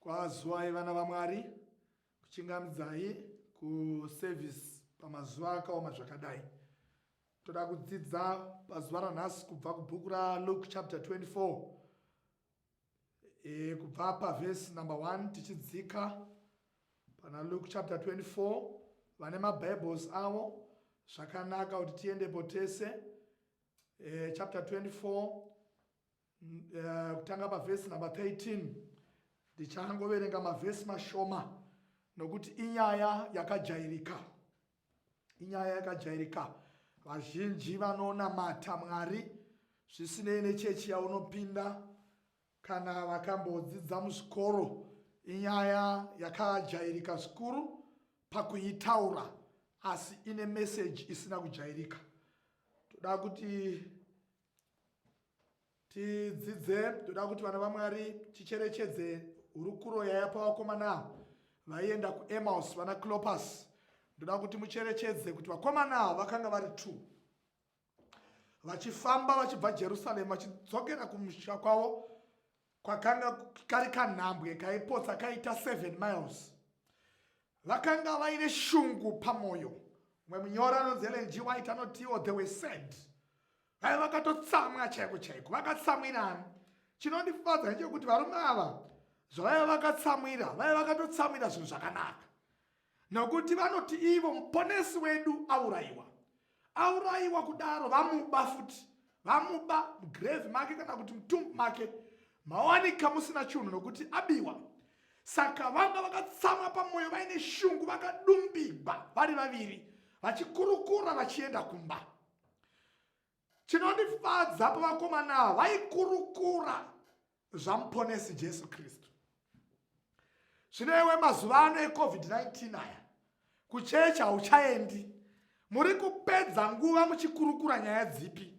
Kwazuwai vana vaMwari, kuchingamidzai kuservice pamazuva akaoma zvakadai. Toda kudzidza pazuva ranhasi kubva kubhuku raLuke chapter 24 e, kubva pavhesi number 1 tichidzika pana Luke chapter 24. Vane maBibles avo zvakanaka kuti tiendepo tese. E, chapter 24 kutanga pavhesi number 13. Ndichangoverenga mavhesi mashoma nokuti inyaya yakajairika, inyaya yakajairika. Vazhinji vanonamata Mwari zvisinei nechechi yaunopinda kana vakambodzidza muzvikoro, inyaya yakajairika zvikuru pakuitaura, asi ine meseji isina kujairika. Toda kuti tidzidze, toda kuti vana vaMwari ticherechedze hurukuro yaipa vakomana vaienda kuEmaus, vana Clopas. Ndoda kuti mucherechedze kuti vakomana ava vakanga vari two vachifamba vachibva Jerusarema vachidzokera kumusha kwavo kwakanga kari kanhambwe kaipotsa kaita 7 miles. Vakanga vaine shungu pamwoyo. Mumwe munyori anonzi Ellen G White anotiwo, "They were sad." Vaiva vakatotsamwa chaiko chaiko. Vakatsamwirani? Chinondifadza ndechekuti varume ava zvavaiva vakatsamwira, vaiva vakatotsamwira zvinhu zvakanaka, nokuti vanoti ivo Muponesi wedu aurayiwa. Aurayiwa kudaro, vamuba futi, vamuba mugrave make kana kuti mutomb make mawanika musina chinhu nokuti abiwa. Saka vanga vakatsamwa pamwoyo, vaine shungu, vakadumbigwa vari vaviri vachikurukura vachienda kumba. Chinondifadza pavakomana ava, vaikurukura zvaMuponesi Jesu Kristu. Zvino iwe mazuva ano eCovid-19 aya, kuchechi hauchaendi. Muri kupedza nguva muchikurukura nyaya dzipi?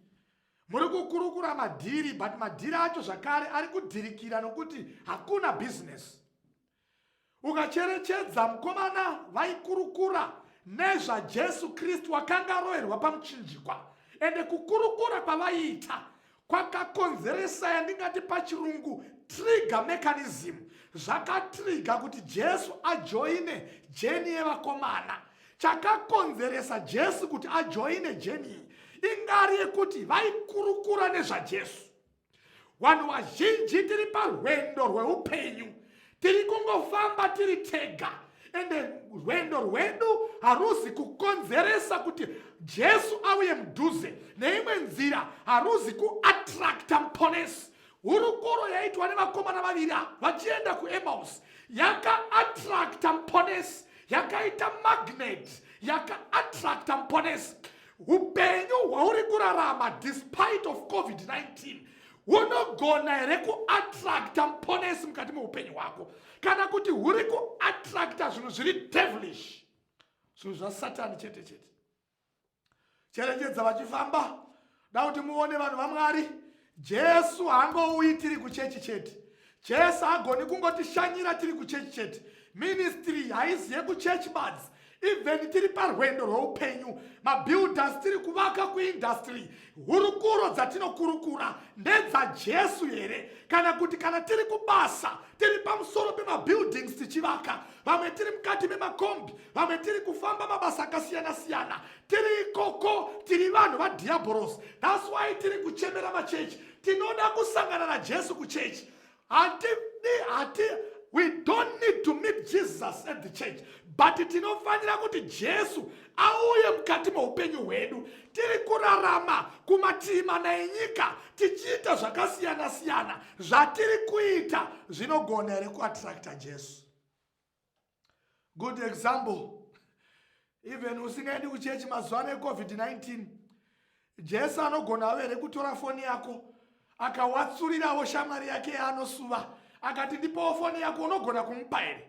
Muri kukurukura madhiri, but madhiri acho zvakare ari kudhirikira nokuti hakuna bhizinesi. Ukacherechedza, mukomana vaikurukura nezvaJesu Kristu wakanga aroverwa pamuchinjikwa, ende kukurukura kwavaiita kwakakonzeresa yandingati pachirungu trigger mechanism. Zvakatriga kuti Jesu ajoine journey yevakomana. Chakakonzeresa Jesu kuti ajoine journey ingari yekuti vaikurukura nezvaJesu. Vanhu vazhinji tiri parwendo rweupenyu, tiri kungofamba tiri tega, ende rwendo rwedu haruzi kukonzeresa kuti Jesu auye mudhuze. Neimwe nzira haruzi kuattracta Muponesi. Hurukuro yaitwa nevakomana vaviri ava vachienda kuEmaus yakaattracta Muponesi, yakaita magnet, yakaattracta Muponesi. Upenyu hwauri kurarama despite of COVID-19 hunogona here kuattracta Muponesi mukati meupenyu hwako, kana kuti huri kuattracta zvinhu zviri devilish, zvinhu zvaSatani chete chete? Cherechedza vachifamba. Da kuti muone, vanhu vaMwari, Jesu haangouyi tiri kuchechi chete. Jesu hagoni kungotishanyira tiri kuchechi chete. Ministry haizi yekuchechi badzi. Even tiri parwendo rweupenyu, mabuilders tiri kuvaka kuindustry, hurukuro dzatinokurukura ndedzaJesu here? Kana kuti kana tiri kubasa, tiri pamusoro pemabuildings tichivaka, vamwe tiri mukati memakombi, vamwe tiri kufamba mabasa akasiyana-siyana, tiri ikoko tiri vanhu vadhiabhoros. That's why tiri kuchemera machechi. Tinoda kusangana naJesu kuchechi. Hatidi, hati, we don't need to meet Jesus at the church, but tinofanira kuti Jesu auye mukati meupenyu hwedu. Tiri kurarama kumativi mana enyika tichiita zvakasiyana-siyana. Zvatiri kuita zvinogona here kuattracta Jesu? Good example, even usingaendi kuchechi mazuva ano eCovid-19, Jesu anogona ave here kutora foni yako akawatsurirawo shamwari yake yaanosuva akati, "Ndipowo foni yako"? Unogona kumupa here?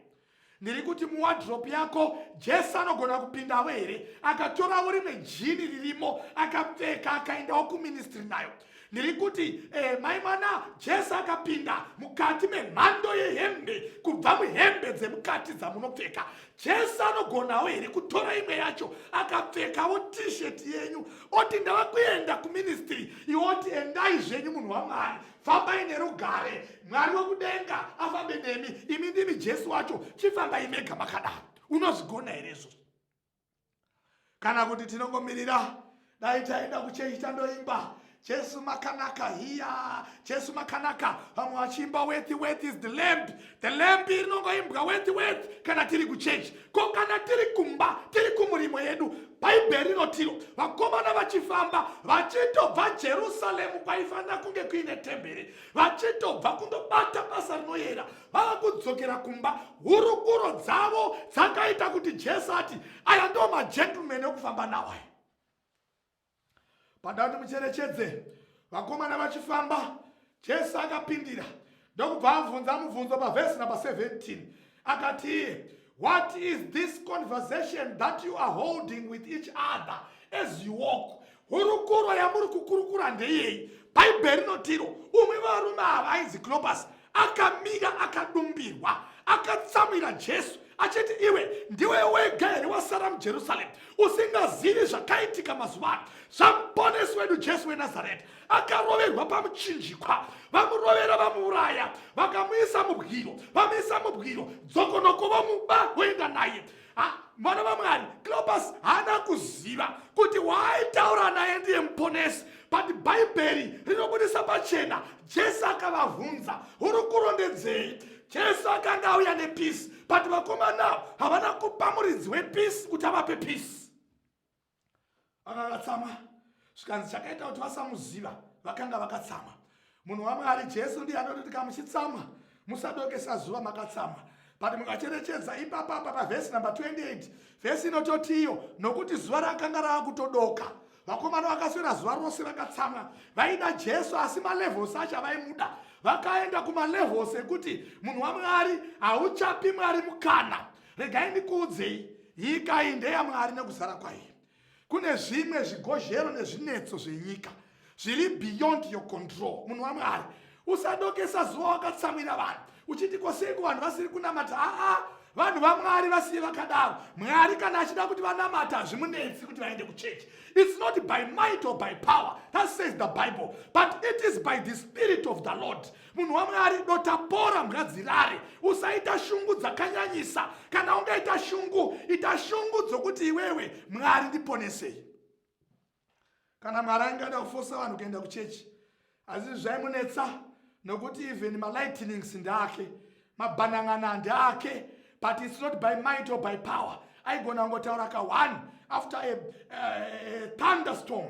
Ndiri kuti muwardrobe yako Jesu anogona kupindawo here akatorawo rimwe jean ririmo akapfeka akaendawo kuministry nayo? Ndiri kuti mai mwana, Jesu akapinda mukati memhando yehembe, kubva muhembe dzemukati dzamunopfeka. Jesu anogonawo here kutora imwe yacho akapfekawo t-shirt yenyu, oti, "Ndava kuenda kuministry"? Iwe oti, "Endai zvenyu, munhu waMwari, fambai nerugare, Mwari wekudenga afambe nemi." Imi ndimi Jesu wacho, chifambai mega makadaro. Unozvigona here izvozvo? Kana kuti tinongomirira, dai taenda kuchechi tandoimba, "Jesu makanaka hiya, Jesu makanaka," vamwe vachiimba, "Worthy, worthy is the Lamb"? The Lamb rinongoimbwa, "Worthy, worthy," kana tiri kuchechi. Ko kana tiri kumba, tiri kumurimo yedu? Bhaibheri rinotiro vakomana vachifamba vachitobva Jerusaremu, kwaifanira kunge kuine temberi, vachitobva kundobata basa rinoyera, vava kudzokera kumba, hurukuro dzavo dzakaita kuti Jesu ati, "Aya ndo magentleman ekufamba nawo aya." Pada kuti mucherechedze, vakomana vachifamba, Jesu akapindira ndokubva abvunza mubvunzo pavhesi namba 17. Akati, "What is this conversation that you are holding with each other as you walk?" Hurukuro yamuri kukurukura ndeyei? Bhaibheri rinotiro umwe varume ava ainzi Clopas akamira akadumbirwa, akatsamwira Jesu achiti, "Iwe ndiwe wega here wasara muJerusaremu usingazivi zvakaitika mazuva ano zvamuponesi wedu Jesu weNazareti? Akaroverwa pamuchinjikwa, vamurovera, vamuuraya, vakamuisa mubwiro, vamuisa mubwiro, dzokonoko vomuba voenda naye." Mwana vaMwari, Clopas haana kuziva kuti waaitaura naye ndiye muponesi, but Bhaibheri rinobudisa pachena, Jesu akavabvunza, "Hurukuro ndedzei?" Jesu akanga auya nepeace, but vakomana havana kupa muridzi wepeace kuti avape peace. Vakakatsamwa, zvikanzi chakaita kuti vasamuziva, vakanga vakatsamwa. Munhu waMwari, Jesu ndiye anoti, "Tikamuchitsamwa, musadokesa zuva makatsamwa." But mukacherechedza ipapapa pavhesi namba 28, vhesi inototiyo, nokuti zuva rakanga rava kutodoka. Vakomana vakaswera zuva rose vakatsamwa. Vaida Jesu, asi malevels acho avaimuda vakaenda kumalevels ekuti, munhu waMwari, hauchapi Mwari mukana. Regai ndikuudzei, nyika iyi ndeyaMwari nekuzara kwayo. Kune zvimwe zvigozhero nezvinetso zvenyika zviri beyond your control. Munhu waMwari, usadokesa zuva wakatsamwira vanhu uchiti, "Koseiko vanhu vasiri kunamata?" Aa, vanhu vaMwari vasiye vakadaro. Mwari kana achida kuti vanamata, hazvimunetsi kuti vaende kuchechi. "It's not by might or by power," that says the Bible, "but it is by the Spirit of the Lord." Munhu waMwari, dotapora mugadzirare. Usaita shungu dzakanyanyisa. Kana ungaita shungu, ita shungu dzokuti iwewe, "Mwari, ndiponesei." Kana Mwari aingada kufosa vanhu kuenda kuchechi, asi zvaimunetsa, nokuti even malightnings ndeake, mabhanan'ana ndeake, but it's not by might or by power. Aigona kungotaura ka1 after a thunderstorm,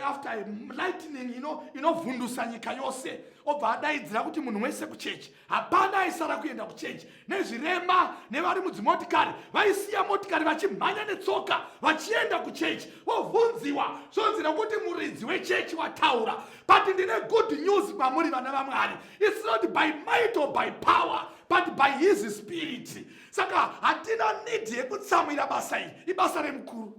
after a lightning inovhundusa nyika yose, obva adaidzira kuti, "Munhu wese kuchechi." Hapana aisara kuenda kuchechi. Nezvirema nevari mudzimotikari vaisiya motikari vachimhanya netsoka vachienda kuchechi. Vobvunziwa, zvonzi, "Nokuti muridzi wechechi wataura." But ndine good news kwamuri, vana vaMwari: it's not by might or by power, but by his Spirit. Saka hatina need yekutsamwira basa iri. Ibasa remukuru,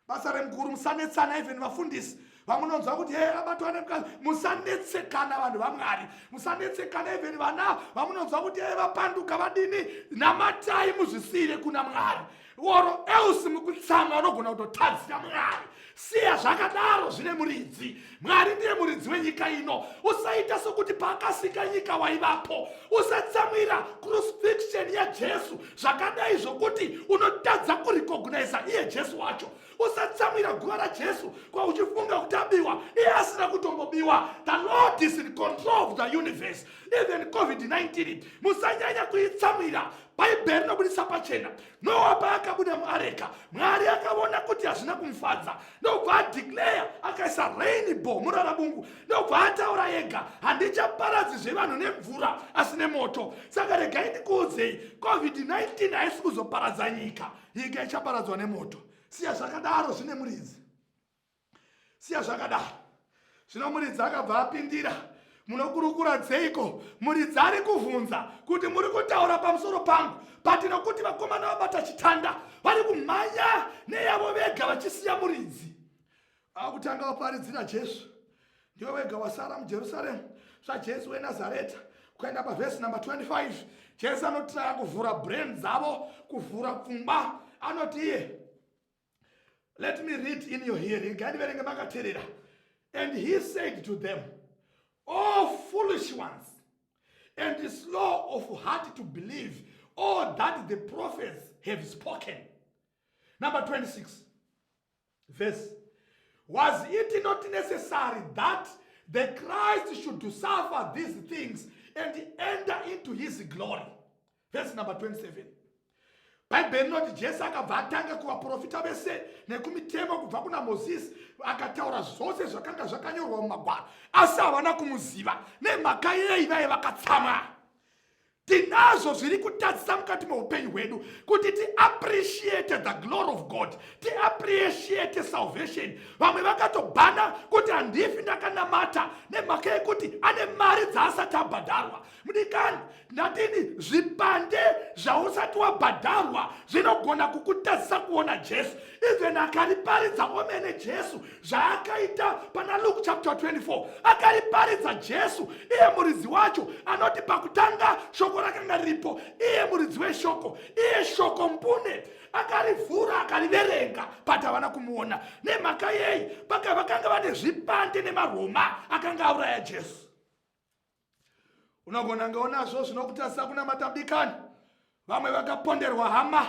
basa remukuru. Musanetsana. Even vafundisi vamunonzwa kuti, "He, abatwa nemukadzi," musanetsekana. Vanhu vaMwari, musanetsekana. Even vana vamunonzwa kuti, "He, vapanduka," vadini, namatai, muzvisiyire kuna Mwari, or else mukutsamwa unogona kutotadzira Mwari. Siya zvakadaro, zvine muridzi. Mwari ndiye muridzi wenyika ino. Usaita sokuti paakasika nyika waivapo. Usatsamwira crucifixion yaJesu zvakadai zvokuti unotadza kurecogniza iye Jesu wacho. Usatsamwira guva raJesu kwauchifunga kuti abiwa, iye asina kutombobiwa. The Lord is in control of the universe. Even COVID-19 musanyanya kuitsamwira. Bhaibheri rinobudisa pachena, Noa paakabuda muareka, Mwari akaona kuti hazvina kumufadza, ndobva adeclare, akaisa rainbow, murarabungu, ndobva ataura ega, "Handichaparadzi zvevanhu nemvura, asi nemoto." Saka regai ndikuudzei, COVID-19 haisi kuzoparadza nyika. Nyika ichaparadzwa nemoto. Siya zvakadaro, zvine muridzi. Siya zvakadaro. Zvino muridzi akabva apindira, "Munokurukura dzeiko?" Muridzi ari kuvhunza kuti, "Muri kutaura pamusoro pangu?" But nokuti vakomana vabata chitanda, vari kumhanya neyavo vega vachisiya muridzi. Akutanga vaparidzira Jesu. Ndiwe wega wasara muJerusaremu zvaJesu weNazareta. Ukaenda pavhesi number 25, Jesu anotraya kuvhura brain dzavo, kuvhura pfungwa. Anoti iye, let me read in your hearing, ngandiverenge makateerera. And he said to them, "O foolish ones and slow of heart to believe all that the prophets have spoken." Number 26 verse: "Was it not necessary that the Christ should suffer these things and enter into his glory?" Verse number 27, Bhaibheri rinoti Jesu akabva atanga kuvaprofita vese nekumitemo kubva kuna Mozisi, akataura zvose zvakanga zvakanyorwa mumagwaro, asi havana kumuziva. Nemhaka yei? Vaive vakatsamwa. Tinazvo zviri kutadzisa mukati meupenyu hwedu kuti tiappreciate the glory of God, tiappreciate salvation. Vamwe vakatobhana kuti handifi ndakanamata nemhaka yekuti ane mari dzaasati abhadharwa. Mudikani, ndatini zvipande zvausati wabhadharwa zvinogona kukutadzisa kuona Jesu. Even akariparidza omene Jesu, zvaakaita pana Luke chapter 24, akariparidza Jesu, iye muridzi wacho, anoti pakutanga shoko rakanga riripo, iye muridzi weshoko, iye shoko mbune. Akarivhura, akariverenga, but havana kumuona. Nemhaka yei? Paka vakanga vane zvipande nemaRoma akanga auraya Jesu. Unogona ngeonazvo zvinokutadzisa kunamata, mudikani. Vamwe vakaponderwa hama,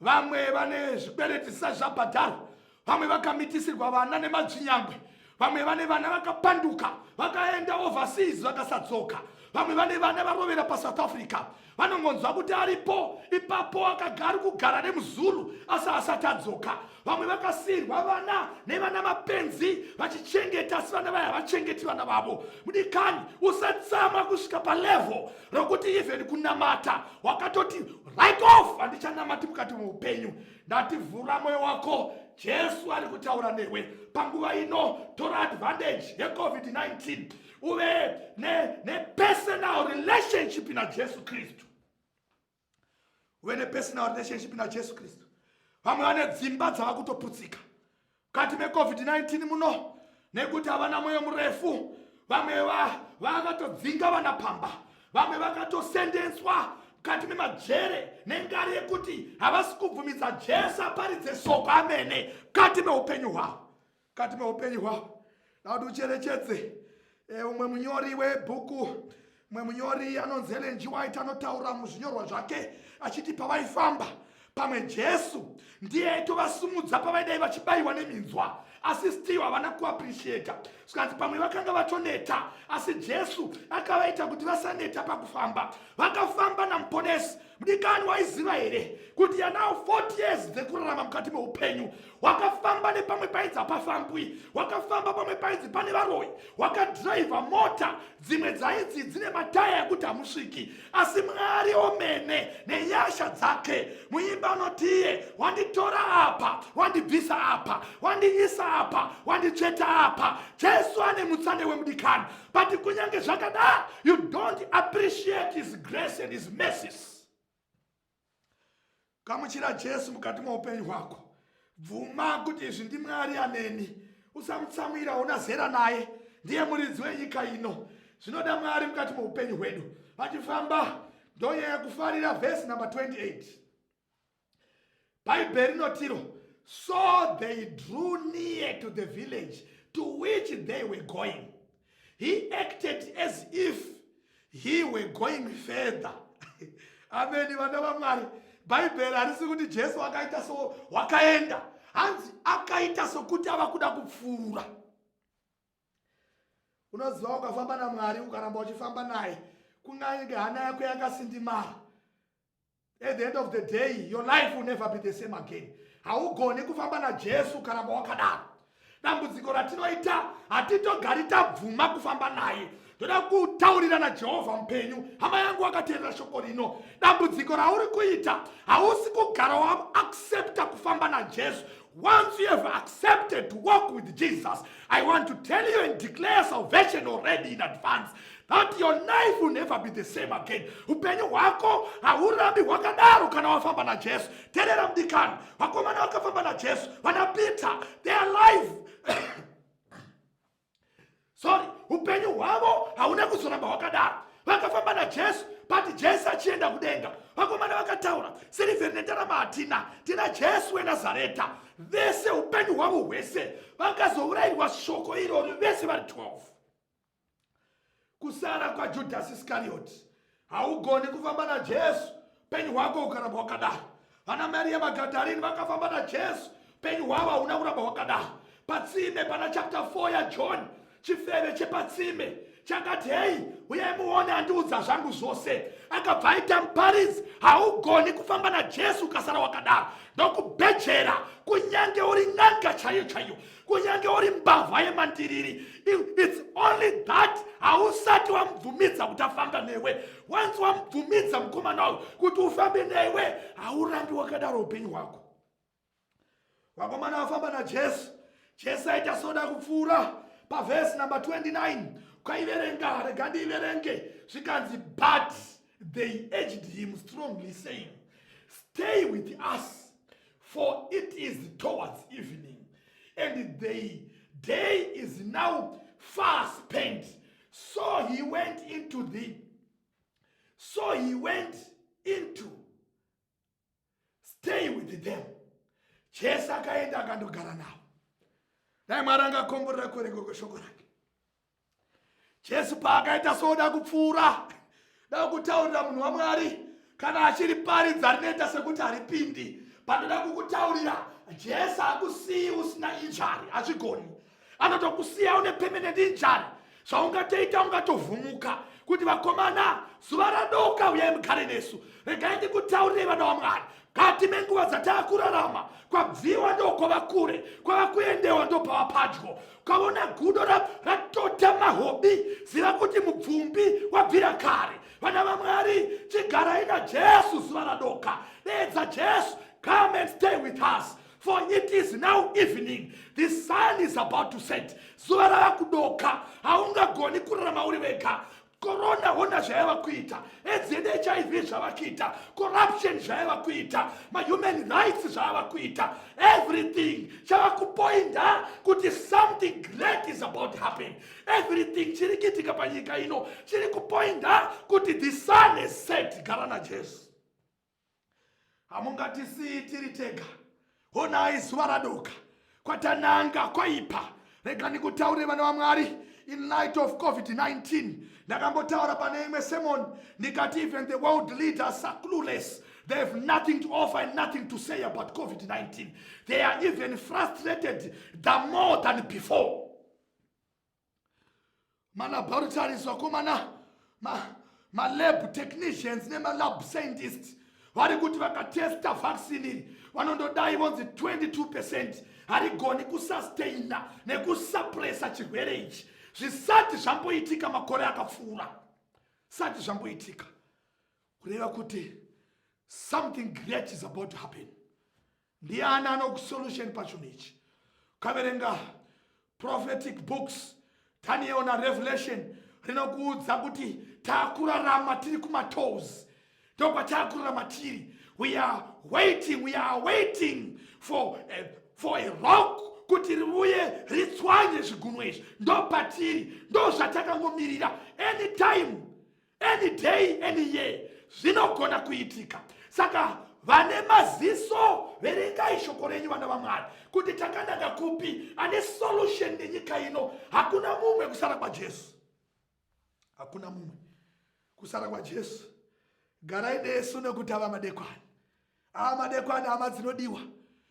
vamwe vane zvikwereti zvisati zvabhadharwa, vamwe vakamitisirwa vana nemadzvinyangwe, vamwe vane vana vakapanduka, vakaenda overseas vakasadzoka, vamwe vane vana varovera paSouth Africa, vanongonzwa kuti aripo ipapo, akagari kugara nemuzulu asi asati adzoka. Vamwe vakasiyirwa vana nevana mapenzi vachichengeta, asi vana vaya havachengeti vana vavo. Mudikani, usatsama kusvika palevel rokuti even kunamata wakatoti right off, handichanamati mukati meupenyu. Ndati vhura mwoyo wako, Jesu ari kutaura newe panguva ino. Tora advantage yeCOVID-19, uve nepersonal ne relationship naJesu Kristu, uve nepersonal relationship naJesu Kristu. Vamwe vane dzimba dzava kutoputsika mukati meCOVID-19 muno nekuti havana mwoyo murefu. Vamwe vakatodzinga vana pamba, vamwe vakatosendenswa mukati memajere nengari yekuti havasi kubvumidza Jesu aparidze soko amene mukati meupenyu hwavo, mukati meupenyu hwavo. Dakuti ucherechedze umwe munyori webhuku, mumwe munyori anonzi Ellen G White, anotaura muzvinyorwa zvake achiti pavaifamba, pamwe Jesu ndiye aitovasumudza pavaidai vachibayiwa neminzwa, asi still havana kuappreciata. Zvikanzi pamwe vakanga vatoneta, asi Jesu akavaita kuti vasaneta pakufamba. Vakafamba naMuponesi. Mudikani, waiziva here kuti yanawo 40 years dzekurarama mukati meupenyu, wakafamba nepamwe painzi hapafambwi, wakafamba pamwe painzi pane varoyi, wakadhiraivha mota dzimwe dzainzi dzine mataya ekuti hamusviki, asi Mwari omene nenyasha dzake, muimba unotiye, wanditora apa, wandibvisa apa, wandiisa apa, wanditsveta apa. Jesu ane mutsane wemudikani, but kunyange zvakadaro you don't appreciate his grace and his mercies. Gamuchira Jesu mukati meupenyu hwako. Bvuma kuti izvi ndiMwari aneni. Usamutsamwira, una zera naye, ndiye muridzi wenyika ino. Zvinoda Mwari mukati meupenyu hwedu. Vachifamba, ndonyanya kufarira vhesi number 28. Bhaibheri rinotiro, "So they drew near to the village to which they were going. He acted as if he were going further." Ameni, vana vaMwari. Bhaibheri harisi kuti Jesu akaita so wakaenda, hanzi akaita sokuti ava kuda kupfuura. Unoziva, ukafamba naMwari, ukaramba uchifamba naye, kungange hana yako yakasindimara, at the end of the day your life will never be the same again. Haugoni kufamba naJesu ukaramba wakadaro. Dambudziko ratinoita, hatitogari tabvuma kufamba naye. Ndoda kutaurira naJehovha mupenyu, hama yangu wakateerera shoko rino, dambudziko rauri kuita, hausi kugara waaccepta kufamba naJesu. Once you have accepted to walk with Jesus, I want to tell you and declare salvation already in advance that your life will never be the same again. Upenyu hwako haurambi hwakadaro kana wafamba naJesu. Teerera mudikani, vakomana vakafamba naJesu, vana Peter, their life, Sorry, upenyu hwavo hauna kuzoramba hwakadaro. Vakafamba naJesu, but Jesu achienda kudenga, vakomana vakataura, "Sirivheri nendarama hatina, tina Jesu weNazareta." Vese, upenyu hwavo hwese, vakazourayirwa shoko irori vese vari 12, kusara kwaJudhasi Iskarioti. Haugoni kufamba naJesu upenyu hwako ukaramba hwakadaro. Vana Mariya Magadharini vakafamba naJesu, upenyu hwavo hauna kuramba hwakadaro. Patsime, pana chapter 4 yaJohn, chifeve chepatsime chakati, "Hei, uyai muone andiudza zvangu zvose." Akabva aita muparidzi. Haugoni kufamba naJesu ukasara wakadaro. Ndokubhejera, kunyange uri n'anga chaiyo chaiyo, kunyange uri mbavha yemandiriri, it's only that hausati wamubvumidza kuti afamba newe. Once wamubvumidza mukomana uyu kuti ufambe newe, haurambi wakadaro upenyu hwako. Vakomana vafamba naJesu. Jesu aita soda kupfuura pavhesi number 29. Ukaiverenga, rega ndiiverenge, zvikanzi, "But they urged him strongly, saying, 'Stay with us, for it is towards evening and the day is now far spent.' So he went into stay with them." Jesu akaenda akandogara navo. Dai Mwari angakomborera kuverengwa kweshoko rake. Jesu paakaita soda kupfuura, da kutaurira munhu waMwari, kana achiri paridza rinoita sekuti haripindi. Pandoda kukutaurira, Jesu hakusiyi usina injury, hazvigoni. Anotokusiya une permanent injury. Zvaungatoita, ungatovhumuka kuti, "Vakomana, zuva radoka, uyai mugare nesu." Regai ndikutaurirei, vana vaMwari, kati menguva dzataakurarama, kwabviwa ndokwava kure, kwava kuendewa ndopava padyo. Ukaona gudo ratota mahobi, ziva kuti mubvumbi wabvira kare. Vana vaMwari, chigarai naJesu, zuva radoka. Dedza Jesu, "Come and stay with us, for it is now evening, the sun is about to set." Zuva rava kudoka, haungagoni kurarama uri wega. Korona, hona zvayava kuita. AIDS neHIV zvava kuita, corruption zvayava kuita, mahuman rights zvava kuita, everything chava kupoinda kuti something great is about to happen. Everything chiri kuitika panyika ino chiri kupoinda kuti the sun is set. Gara naJesu. Hamungatisii tiri tega. Honai, zuva radoka, kwatananga kwaipa. Rega ndikutaurire, vana vaMwari, in light of COVID-19, ndakambotaura pane imwe sermon ndikati even the world leaders are clueless. They have nothing to offer and nothing to say about COVID-19. They are even frustrated the more than before. Malaboratories, vakomana, malab technicians nemalab scientists vari kuti vakatesta vaccine iri, vanondodai vonzi 22% harigoni kusustaina nekusuppressa chirwere ichi. Zvisati zvamboitika makore akapfuura, sati zvamboitika. Kureva kuti something great is about to happen. Ndiani anokusolution pachinhu ichi? Ukaverenga prophetic books, Daniel naRevelation, rinokuudza kuti taakurarama tiri kumatoes, ndokwataakurarama tiri. We are waiting, we are waiting for a rock kuti riuye ritswanye zvigunwe izvi. Ndo patiri, ndo zvatakangomirira. Anytime, any day, any year, zvinogona kuitika. Saka vane maziso, verengai shoko renyu, vana vaMwari, kuti takananga kupi. Ane solution nenyika ino hakuna mumwe kusara kwaJesu, hakuna mumwe kusara kwaJesu. Garai nesu nekuti ava madekwani, ava madekwani. Hama dzinodiwa,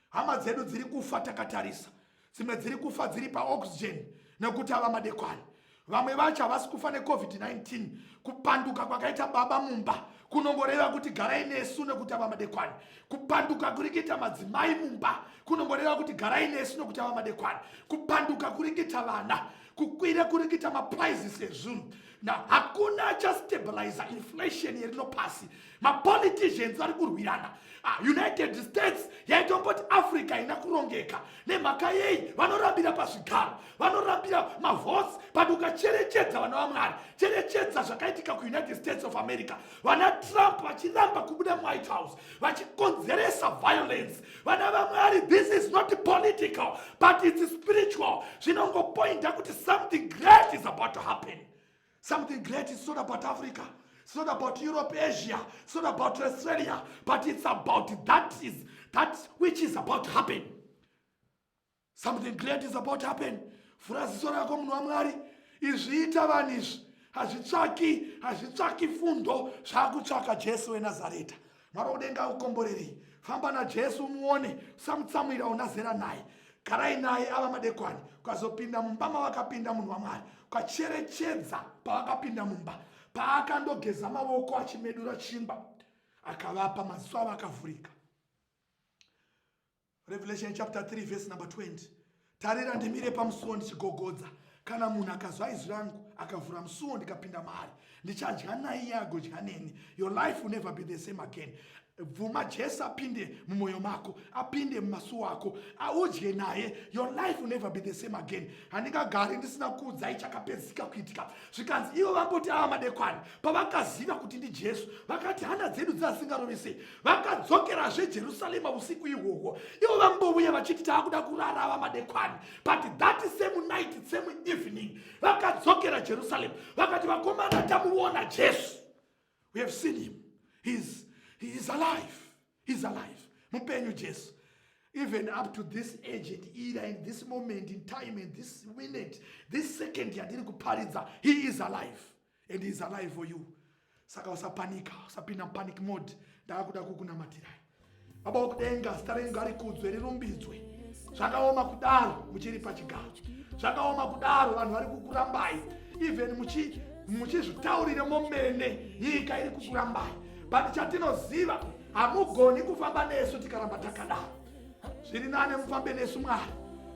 hama dzedu dziri kufa takatarisa. Dzimwe dziri kufa dziri paoxygen nekuti ava madekwani. Vamwe vacho havasi kufa neCOVID-19. Kupanduka kwakaita baba mumba kunongoreva kuti garai nesu nekuti ava madekwani. Kupanduka kuri kuita madzimai mumba kunongoreva kuti garai nesu nekuti ava madekwani. Kupanduka kuri kuita vana, kukwira kuri kuita maprices ezvinhu, na hakuna chastabiliza inflation yerino pasi. Mapoliticians vari kurwirana. United States yaitomboti Africa haina kurongeka. Nemhaka yei? Vanorambira pazvigaro, vanorambira mavotes. But ukacherechedza, vana vaMwari, cherechedza zvakaitika kuUnited States of America, vana Trump vachiramba kubuda muWhite House, vachikonzeresa violence. Vana vaMwari, this is not political, but it's spiritual. Zvinongopoinda kuti something great is about to happen. Something great is about to happen. Something great is not about Africa. It's not about Europe, Asia. It's not about Australia. But it's about that is that which is about to happen. Something great is about to happen. Vhura ziso rako munhu waMwari. Izviita vanhu izvi hazvitsvaki hazvitsvaki fundo zvakutsvaka Jesu weNazareta. Mwari wokudenga akukomborerei. Famba naJesu umuone, usamutsamwira una zera naye. Garai naye ava madekwani. Ukazopinda mumba mavakapinda munhu waMwari, ukacherechedza pavakapinda mumba, paakandogeza mavoko achimedura chingwa akavapa, maziso avo akavhurika. Revelation chapter 3 verse number 20. Tarira ndimire pamusuwo ndichigogodza. Kana munhu akazwa izwi rangu akavhura musuwo ndikapinda maari, ndichadya naye iye agodya neni. Your life will never be the same again. Bvuma Jesu apinde mumwoyo mako, apinde mumasuwo ako, audye naye. Your life will never be the same again. Handingagari ndisina kuudzai chakapedzisika kuitika. Zvikanzi ivo vangoti ava madekwani pavakaziva kuti ndiJesu, vakati hana dzedu dzasingarovesei. Vakadzokerazve Jerusarema usiku ihwohwo. Ivo vambouya vachiti taakuda kurara ava madekwani, but that same night, same evening, vakadzokera Jerusalem vakati vakomana tamuona Jesu. We have seen him. He is alive. He is alive. Mupenyu Jesu. Even up to this age and era and this moment in time and this minute, this second yandiri kuparidza, he is alive and he is alive for you. Saka usapanika, usapinda panic mode. Ndakuda kukunamatirai. Baba wokudenga, zita renyu ngarikudzwe rirumbidzwe. Zvakaoma kudaro muchiri pachigaro, zvakaoma kudaro vanhu vari kukurambai, even muchizvitaurire momene, nyika iri kukurambai, but chatinoziva hamugoni kufamba nesu tikaramba takadaro. Zviri nane mufambe nesu Mwari,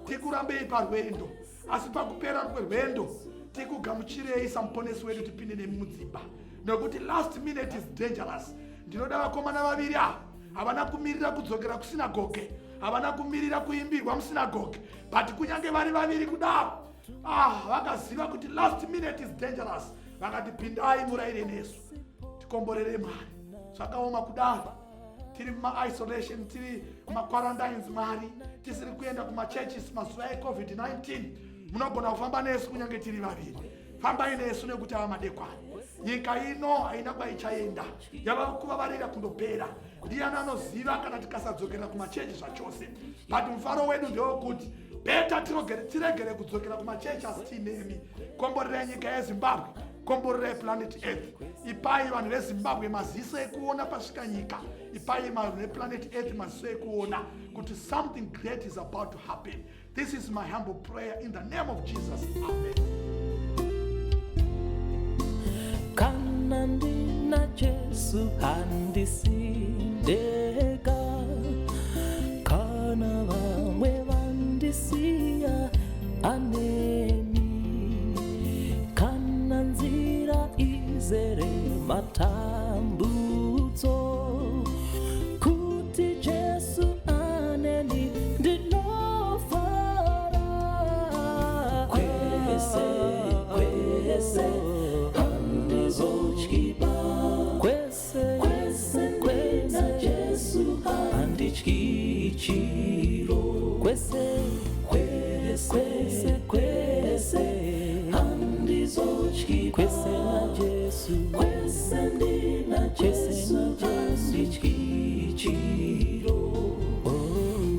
tikurambei parwendo, asi pakupera kwerwendo tikugamuchirei samuponesi wedu, tipinde nemi mudzimba, nekuti last minute is dangerous. Ndinoda vakomana vaviri ava, havana kumirira kudzokera kusinagoge, havana kumirira kuimbirwa musinagoge, but kunyange vari vaviri kudaro, ah, vakaziva kuti last minute is dangerous, vakati pindai murayire nesu. Tikomborere Mwari. Zvakaoma kudaro tiri mumaisolation, tiri mumaquarantines Mwari, tisiri kuenda kumachurches mazuva eCovid-19. Munogona kufamba nesu kunyange tiri vaviri. Fambai nesu nekuti ava madekwani. Nyika ino haina kwaichaenda, yava kuvavarira kundopera. Ndiani anoziva kana tikasadzokera kumachechi zvachose? But mufaro wedu ndewekuti better tiregere kudzokera kumachechi asi tiinemi. Komborerai nyika yeZimbabwe, komborerai planet Earth. Ipai vanhu veZimbabwe maziso ekuona pasvika nyika. Ipai vanhu veplanet Earth maziso ekuona kuti something great is about to happen. This is my humble prayer in the name of Jesus. Amen. Kana ndina Jesu handisi ndega, kana vamwe vandisiya aneni, kana nzira izere matambudzo, kuti Jesu aneni ndinofara. Kwese kwese handizotyiba, kwese kwese ndina Jesu handityi chiro, kwese kwese kwese handizotyi, kwese naJesu, kwese ndina Jesu handityi chiro,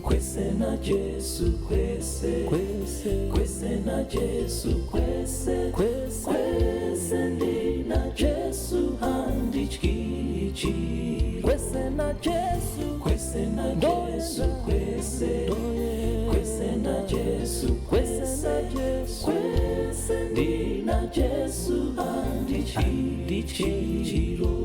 kwese naJesu, kwese kwese kwese naJesu, kwese kwese kwese ndina Jesu handityi chiro, kwese naJesu, kwese naJesu, kwese kwese naJesu, kwese naJesu, kwese ndina Jesu handityi chiro.